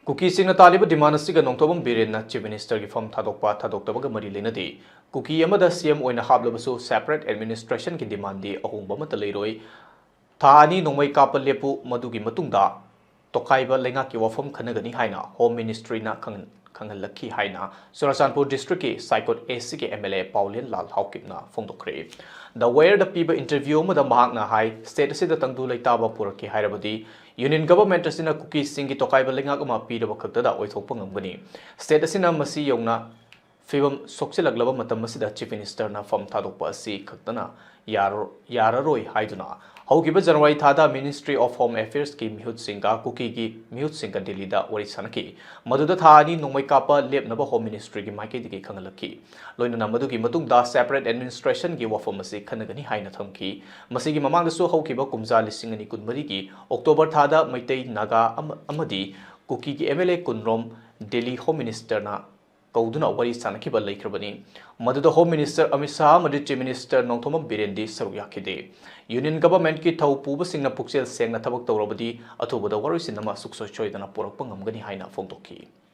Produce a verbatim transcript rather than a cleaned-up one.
ꯀꯨꯀꯤꯁꯤꯡꯅ ꯇꯥꯜꯂꯤꯕ demand ꯑꯁꯤꯒ Nongthombam ꯕꯤꯔꯦꯟꯅ Chief Ministerꯒꯤ ꯐꯝ ꯊꯥꯗꯣꯛꯄ ꯊꯥꯗꯣꯛꯇꯕꯒ ꯃꯔꯤ ꯂꯩꯅꯗꯦ꯫ ꯀꯨꯀꯤ ꯑꯃꯗ CM ꯑꯣꯏꯅ ꯍꯥꯞꯂꯕꯁꯨ separate administrationꯒꯤ demandꯗꯤ ꯑꯍꯣꯡꯕ ꯑꯃꯠꯇ ꯂꯩꯔꯣꯏ꯫ ꯊꯥ ꯑꯅꯤ ꯅꯣꯡꯃꯩ ꯀꯥꯞꯄ ꯂꯦꯞꯄꯨ, ꯃꯗꯨꯒꯤ ꯃꯇꯨꯡꯗ ꯇꯣꯈꯥꯏꯕ ꯂꯩꯉꯥꯛꯀꯤ ꯋꯥꯐꯝ ꯈꯟꯅꯒꯅꯤ ꯍꯥꯏꯅ Home Ministryꯅ ꯈꯪꯍꯟ-, ꯈꯪꯍꯜꯂꯛꯈꯤ ꯍꯥꯏꯅ ꯆꯨꯔꯆꯥꯟꯄꯨꯔ districtꯀꯤ ꯁꯥꯏꯀꯣꯠ ACꯒꯤ MLA ꯄꯥꯎꯂꯦꯟ ꯂꯥꯜ ꯍꯥꯎꯀꯤꯞꯅ ꯐꯣꯡꯗꯣꯛꯈ꯭ꯔꯦ꯫ The Wireꯗ ꯄꯤꯕ interview ꯑꯃꯗ ꯃꯍꯥꯛꯅ ꯍꯥꯏ, state ꯑꯁꯤꯗ ꯇꯪꯗꯨ ꯂꯩꯇꯥꯕ ꯄꯨꯔꯛꯀꯦ ꯍꯥꯏꯔꯕꯗꯤ Union Government ꯑꯁꯤꯅ ꯀꯨꯀꯤꯁꯤꯡꯒꯤ ꯇꯣꯈꯥꯏꯕ ꯂꯩꯉꯥꯛ ꯑꯃ ꯄꯤꯔꯕ ꯈꯛꯇꯗ ꯑꯣꯏꯊꯣꯛꯄ ꯉꯝꯒꯅꯤ꯫ State ꯑꯁꯤꯅ ꯃꯁꯤ ꯌꯧꯅ ꯐꯤꯕꯝ ꯁꯣꯛꯆꯤꯜꯂꯛꯂꯕ ꯃꯇꯝ ꯑꯁꯤꯗ Chief Ministerꯅ ꯐꯝ ꯊꯥꯗꯣꯛꯄ ꯑꯁꯤ ꯈꯛꯇꯅ ꯌꯥꯔ-, ꯌꯥꯔꯔꯣꯏ ꯍꯥꯏꯗꯨꯅ ꯍꯧꯈꯤꯕ January ꯊꯥꯗ Ministry of Home Affairsꯀꯤ ꯃꯤꯍꯨꯠꯁꯤꯡꯒ ꯀꯨꯀꯤꯒꯤ ꯃꯤꯍꯨꯠꯁꯤꯡꯒ ꯗꯤꯜꯂꯤꯗ ꯋꯥꯔꯤ ꯁꯥꯅꯈꯤ꯫ ꯃꯗꯨꯗ ꯊꯥ ꯑꯅꯤ ꯅꯣꯡꯃꯩ ꯀꯥꯞꯄ ꯂꯦꯞꯅꯕ Home Ministryꯒꯤ ꯃꯥꯏꯀꯩꯗꯒꯤ ꯈꯪꯍꯜꯂꯛꯈꯤ꯫ ꯂꯣꯏꯅꯅ ꯃꯗꯨꯒꯤ ꯃꯇꯨꯡꯗ separate administrationꯒꯤ ꯋꯥꯐꯝ ꯑꯁꯤ ꯈꯟꯅꯒꯅꯤ ꯍꯥꯏꯅ ꯊꯝꯈꯤ꯫ ꯃꯁꯤꯒꯤ ꯃꯃꯥꯡꯗꯁꯨ ꯍꯧꯈꯤꯕ ꯀꯨꯝꯖꯥ ꯂꯤꯁꯤꯡ ꯑꯅꯤ ꯀꯨꯟꯃꯔꯤꯒꯤ October ꯊꯥꯗ ꯃꯩꯇꯩ, ꯅꯥꯒꯥ ꯑꯃ-, ꯑꯃꯗꯤ ꯀꯨꯀꯤꯒꯤ MLA ꯀꯨꯟꯔꯣꯝ ꯗꯤꯜꯂꯤ Home Ministerꯅ ꯀꯧꯗꯨꯅ ꯋꯥꯔꯤ ꯁꯥꯅꯈꯤꯕ ꯂꯩꯈ꯭ꯔꯕꯅꯤ꯫ ꯃꯗꯨꯗ Home Minister ꯑꯃꯤꯠ ꯁꯥꯍ ꯑꯃꯗꯤ Chief Minister ꯅꯣꯡꯊꯣꯝꯕꯝ ꯕꯤꯔꯦꯟꯗꯤ ꯁꯔꯨꯛ ꯌꯥꯈꯤꯗꯦ꯫ Union Governmentꯀꯤ ꯊꯧ ꯄꯨꯕꯁꯤꯡꯅ ꯄꯨꯛꯆꯦꯜ ꯁꯦꯡꯅ ꯊꯕꯛ ꯇꯧꯔꯕꯗꯤ ꯑꯊꯨꯕꯗ ꯋꯥꯔꯣꯏꯁꯤꯟ ꯑꯃ ꯁꯨꯡꯁꯣꯏ ꯁꯣꯏꯗꯅ ꯄꯨꯔꯛꯄ ꯉꯝꯒꯅꯤ ꯍꯥꯏꯅ ꯐꯣꯡꯗꯣꯛꯈꯤ꯫